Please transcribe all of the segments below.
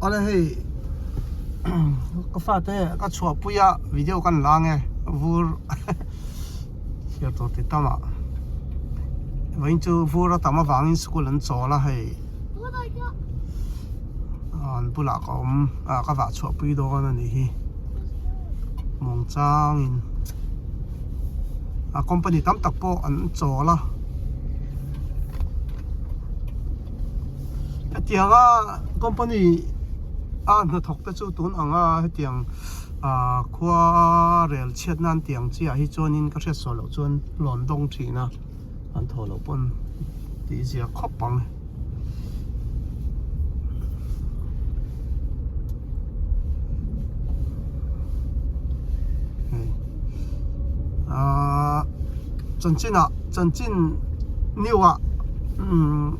Awle hei ka fate ka chhuahpui a video kan la ang e vur chhiar tur ti tam ah vawiin chu vur a tam avangin school an chawl a hei an bulah ka awm ah ka vah chhuahpui dawn a nih hi muangchangin a company tam tak pawh an chawl a. Hetianga company a hnathawk te chu tun anga hetiang ah khua rel chhiat nan tiang chiah hi chuanin ka hriat sual loh chuan lawn dawng thin a an thaw loh pawn tih zia khawp ang. Ahh chanchin ah chanchin new ah umm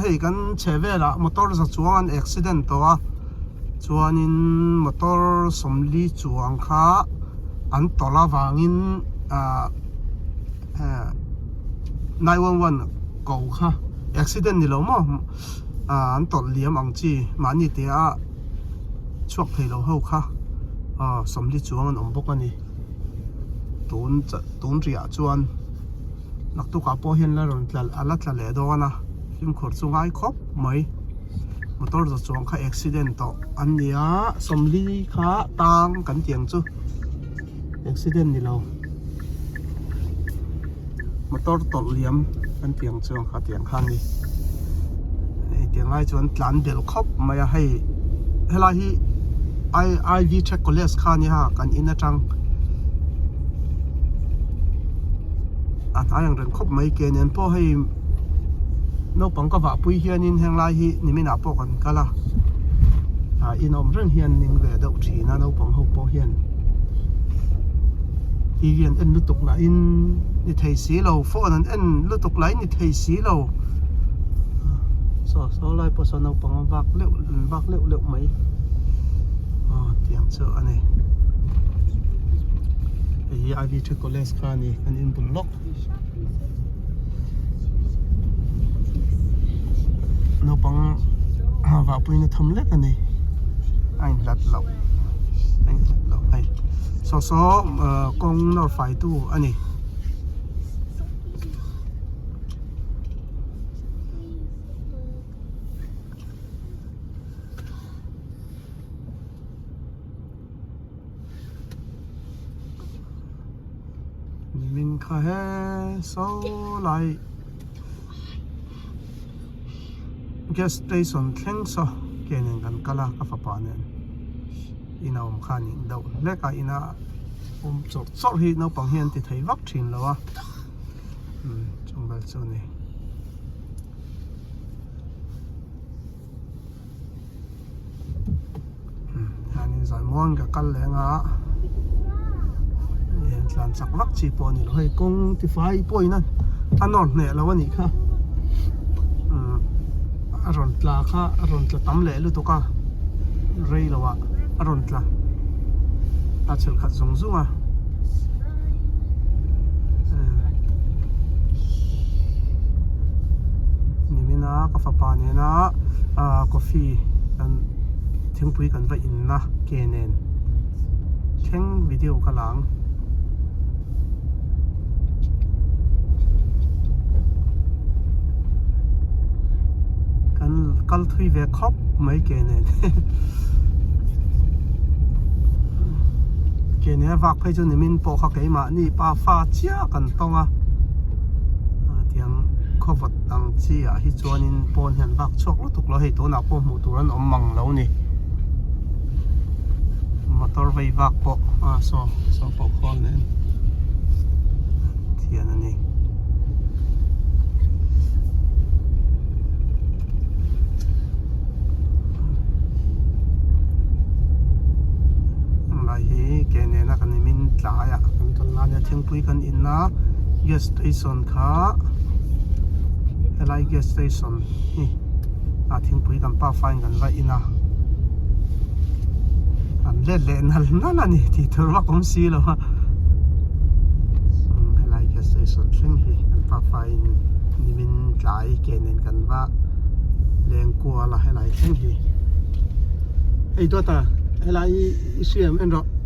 hei kan chhe velah motor za chuang an accident tawh a chuanin motor sawmli chuang kha an tawlh avangin ahh 911 ko kha accident ni lo maw ah an tawlh liam ang chi mahni te a chhuak thei lo ho kha ah sawmli chuang an awm bawk a ni tun tun riah chuan naktukah pawh hian la rawn tla a la tla leh dawn a fimkhur chu ngai khawp mai motor za chuang kha accident tawh an ni a sawmli kha tang kan tih ang chu accident ni lo. Motor tawlh liam kan tih ang chuan kha tiang kha a ni hei tiang lai chuan tlan belh khawp mai a hei helai hi I I V Tech College kha a nia kan in atang a hnai ang reng khawp mai ke nen pawh hei naupang ka vahpui hianin heng lai hi nimin ah pawh kan kal a ah in awm reng hian ning ve deuh thin a naupang ho pawh hian. T_V an en lutuk lahin ni thei si lo phone an en lutuk lahin ni thei si lo saw saw lai pawh saw naupang a vak leuh an vak leuh leuh mai aw tiang chu a ni hei hi I_V three college kha a ni kan inbul lawk naupang vahpuina tham lek a ni a inhlat loh a inhlat loh hei saw saw kawng nawr fai tu a ni. Nimin kha he saw lai gas station thleng saw ke nen kan kal a ka fapa nen in a awm khan in deuh hlek a ina awm chawrh chawrh hi naupang hian ti thei vak thin lo a umm chung vel chu a ni. Hianin Zaimuang ka kal leh anga heng tlan chak vak chi pawh a ni lo hei kawng tifai pawhin a a nawr hneh lo a nih kha umm a rawn tla kha a rawn tla tam leh lutuk a rei lo ah a rawn tla a chhel khat zung zung a. Nimina ka fapa nena ah coffee kan thingpui kan va inna ke nen thleng video ka la ang. Kan kal thui ve khawp mai ke nen. Ke nen a vak phei chu nimin pawh kha keimahni pa fa chiah kan tawng a tiang khawvawt ang chi ah hi chuanin pawn hian vak chhuak lutuk lo hei tunah pawh hmuh tur an awm mang lo ni motor vei vak pawh a saw saw pawh khawl nen thian a ni. Helai hi ke nena kan in min tlai ah kan kal lai ania thingpui kan in a gas station kha helai gas station hi ah thingpui kan pa fa in kan va in a an let leh nal nal a ni tih tur vak awm si lo a helai gas station thleng hi kan pa fa in nimin tlai ke nen kan va leng kual a helai thleng hi. Hei dawta helai hi i hriam en rawh.